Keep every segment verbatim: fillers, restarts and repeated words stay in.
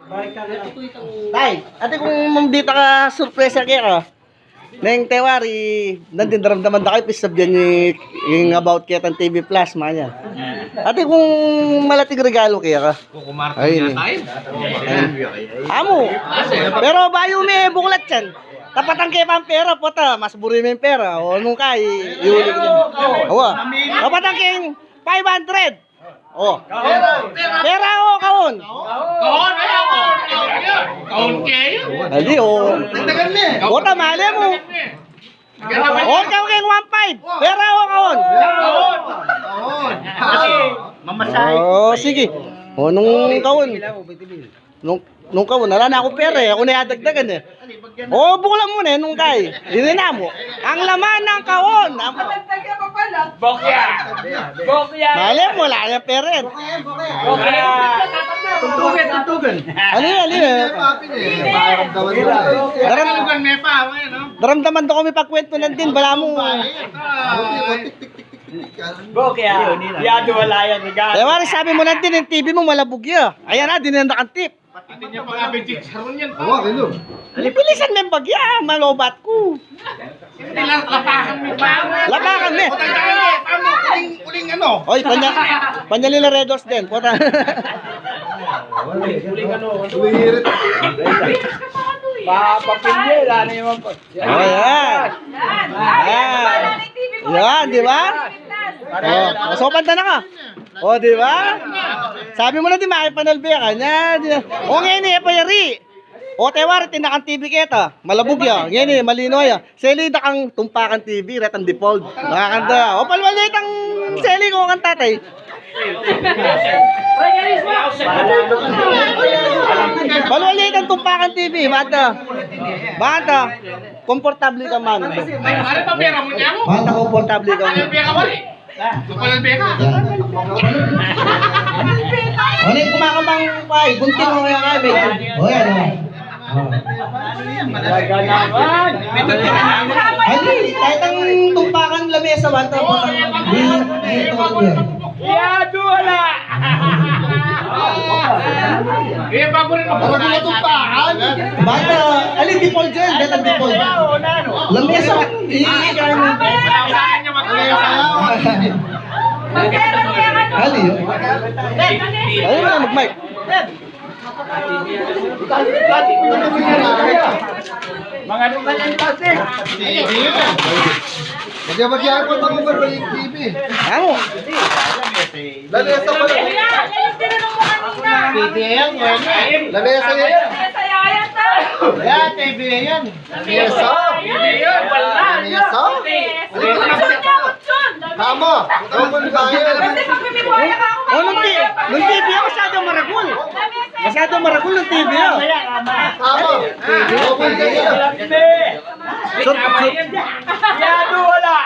Tay, ate, kung mang dita ka surpresa keka, neng tewari, nandin daramdaman da kaya, pisabian yu ing about ketang T V Plus, manya. Ate, kung malating regalo keka. Kukumartin. Ay, yata ini. Amu. Pero bayu me buklat yan. Tapatan ke pang pera, pota, mas buri me pera. O, nung kai, iuli ko. Awa. Tapatan ke five hundred. O. Pera o kaun? Kaun, kaun. Kaun ke yu. Ali, o. Dagdagan me. Pota, male mu. O, kaun ke one five. Pera o kaun? Kaun. Kaun. Mamasahe. O, sige. O, nung kaun. Nung, nung kaun, ala na kung pera e. Aku na dadagdagan e. O, buklat mu ne, nung kai. Ini na mu. Ang laman ng kaun. Bokya! Bokya! Male mu, ala nang pera e. Bokya! Tugtugan, tugtugan. Ali, ali e. Daram-, daramdaman da kung mipagkwentu nandin, balamu. Bokya! Yadu, ala yan, igan. Tewari, sabi mu nandin, ing T V mu malabug ya. Ayan na, dinan da kang tip. Atin ya pa nga bejik sarun yan. Awa, kilo. Bilisan meng bagya, malobat ku. Hindi lang, lapakan me pa. Lapakan me. Uling, uling ano? Oy, panya, panya nila Red Horse din. Pota. Uling ano? Uling irit. Papapilye, wala na naman po. O, yan. Yan. Yan, di ba? O, masopan ta na ka. O, di ba? Sabi mu na di, makipanalbe ka. Yan, di ba? O, ngeni, e pa yari. O, tewari, tinakang T V keta. Malabug ya. Ngeni, malino ya. Seli, dakang tumpakan T V, retang default. Makakanta. O, palwal na itang seli ko kang tatay. Palwal na itang tumpakan T V, bata. Bata, komportable ka man. Pare, papera mu niya mu. Bata, komportable ka man. Papera mu rin. Papalal beka. Yan. Ano yung kumakamang pay? Gunting o kaya kaya, medyo. O, yan, o. O. Talaga naman. Ay, di, kahit ang tumpakan, lamesa, bata, bata. Di, di, ito, ito. Yadu, ala. Eh, bago rin ako. Bago na tumpakan. Bata, alin, default dyan, bata, default. Lamesa, i-, i-, Ali, o. Ayun na, mag-mic. Mga nung kanyang plastic. Hindi, hindi. Hindi, hindi. Hindi, hindi. Ako. Lamesa pala. P D A yan, lamesa yan. Yan, P D A yan. Lamesa. Lamesa. Tama. Tama, bayan. O, nung ti-, nung T V yan, masyado maragul. Masyado maragul nung T V yan. Tama. Double kayo. Sut, sut. Yadu, wala.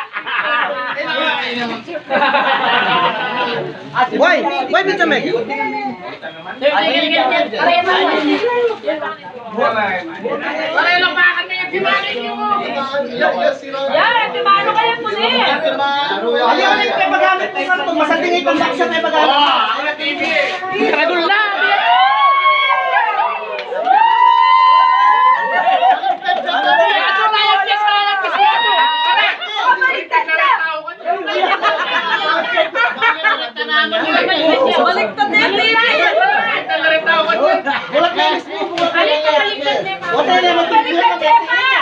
Why? Why, Mister Meg? Yan, di ba? Ano kayo po, eh? Ali, ali, kaya magamit mo nga ito. Masating itong box siya, kaya magamit. Karagul na. Baliktad na yan, eh. Baliktad na yan, eh. Baliktad na yan, eh. Baliktad na yan.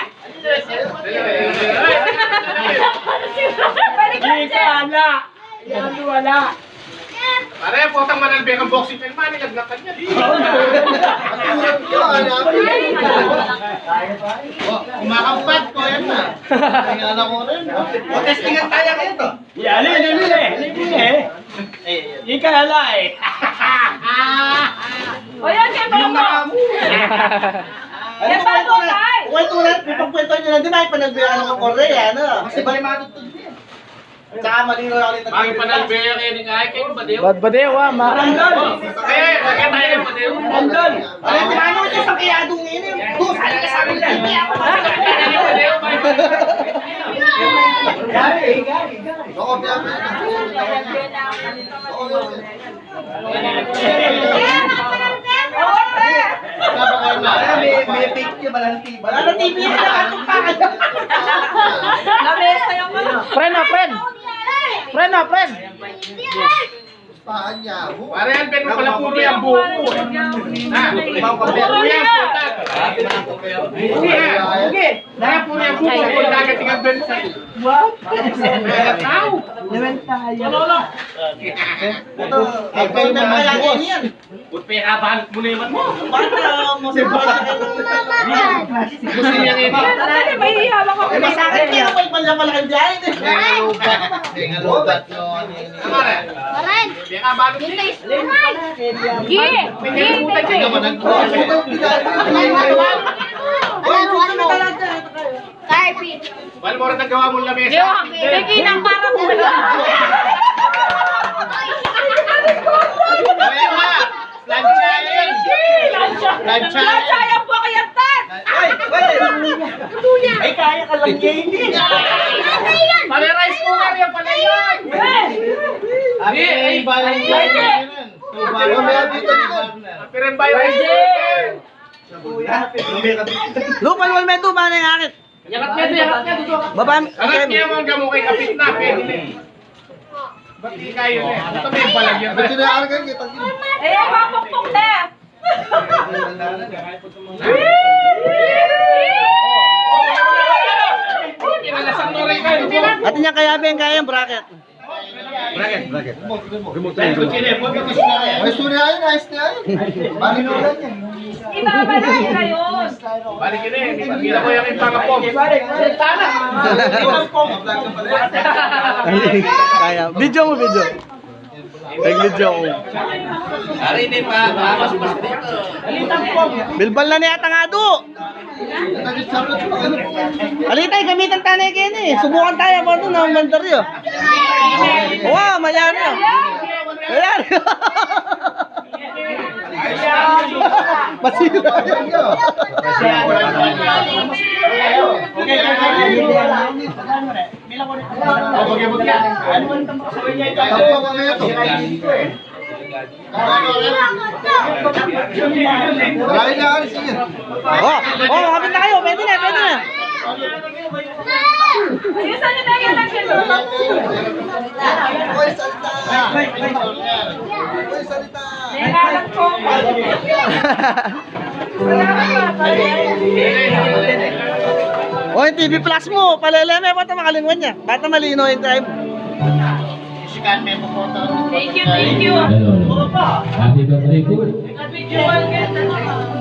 Di ka, ala. Yan, wala. Pare, potang manalbe kang boxing fan, manilag na kanya, di. Kumakampat ko, yan na. Tingnan ako rin, no? O, testingan tayo kayo to. Yan, yan, yan, yan, yan, yan, eh. Ika na lang, eh. O, yan, kaya pala mo. Yan, bago, tay. Kwento na, may pagkwento nyo na, di ba, yung panagbihan ng Korea, ano? Kasi bali matutog niya. Tsaka malinaw na ulit ang Ang panagbihan kayo ni Ngai, kayo ba, Deo? Bad ba, Deo, ah, ma- Andol! Eh, lagyan tayo ng Deo. Andol! Ay, di ba, ano, yung sa kaya doon ngayon, eh? Doon, saan ka sa amin? Hindi ako. Gary, Gary, Gary. Oo, kaya nga. Oo, yun. Wala na T V yan, nakatupa ka na. Lamesa yung ano. Friend, ah, friend. Friend, ah, friend. Pare, ang penu pala puro yang buko. Ha? Puro yang buko. Hindi, ha? Hindi. Pare, puro yang buko. Puro dagat yung ganun sa tao. Naman tayo. Ito, ito na kaya yan. Ba't pekabalot mu na naman? Bata, mas bata ka na. Gusto niya ngayon. Ano ba, mahihiya ako. Eh, masakit kaya may pala-pala ka dyan. Kaya nga lubat. Kaya nga lubat, no? Ano yun? Karen. Pekabalot mu. Gi. Gi. Kaya nga lubat, eh. Ano, ano? Carpet. Wala mo rin nagawa mong lamesa. Yo, nagkinang para mo. Kaya nga, planchain. Planchain. Planchain po kaya, Tat. Ay, ay. Ay, kaya ka lang, J D. Pare, rice cooker yan pala yan. Ay, ay, baling yan. Pero by rice cooker. Lupal wal meto, mana yang akit? Yakat niya, yakat niya, dito. Baba, angat niya, mga gamo kay kapit na, pwede na eh. Ba't di kayo na eh? Ito may balag yan. Ba't sinaargan kita? Eh, mapukpok na. Atin yang kaya, Ben, kaya yang bracket. Bracket. Bracket. Ay, sorry, ay, nice na, ay. Balik ulit yan. Ibaba na yun, ayun. Balik yun eh. Hindi ko yung ipangapom. Balik, balik. Tana. Kaya. Video mo, video. Nag-video ko. Ari ni pa, pa, pa, pa, pa. Bilbal na niya, tangado. Alitay, gamitan tayo na kaya ni. Subukan tayo, apa ito, na mandar yun. Wow, mayari yun. Mayari. Masira yun. Tampok kami ito. Marami na, alis, sige. Oh, oh, kapit na kayo. Pwede na, pwede na. Ayusan niyo na yan, Angelo. Uy, salita. Uy, salita. May anak ko. O, yung T V Plus mo, palele me, bata makalingwan niya. Bata malino yung time. Thank you, thank you. Hello. Happy birthday po. Happy birthday.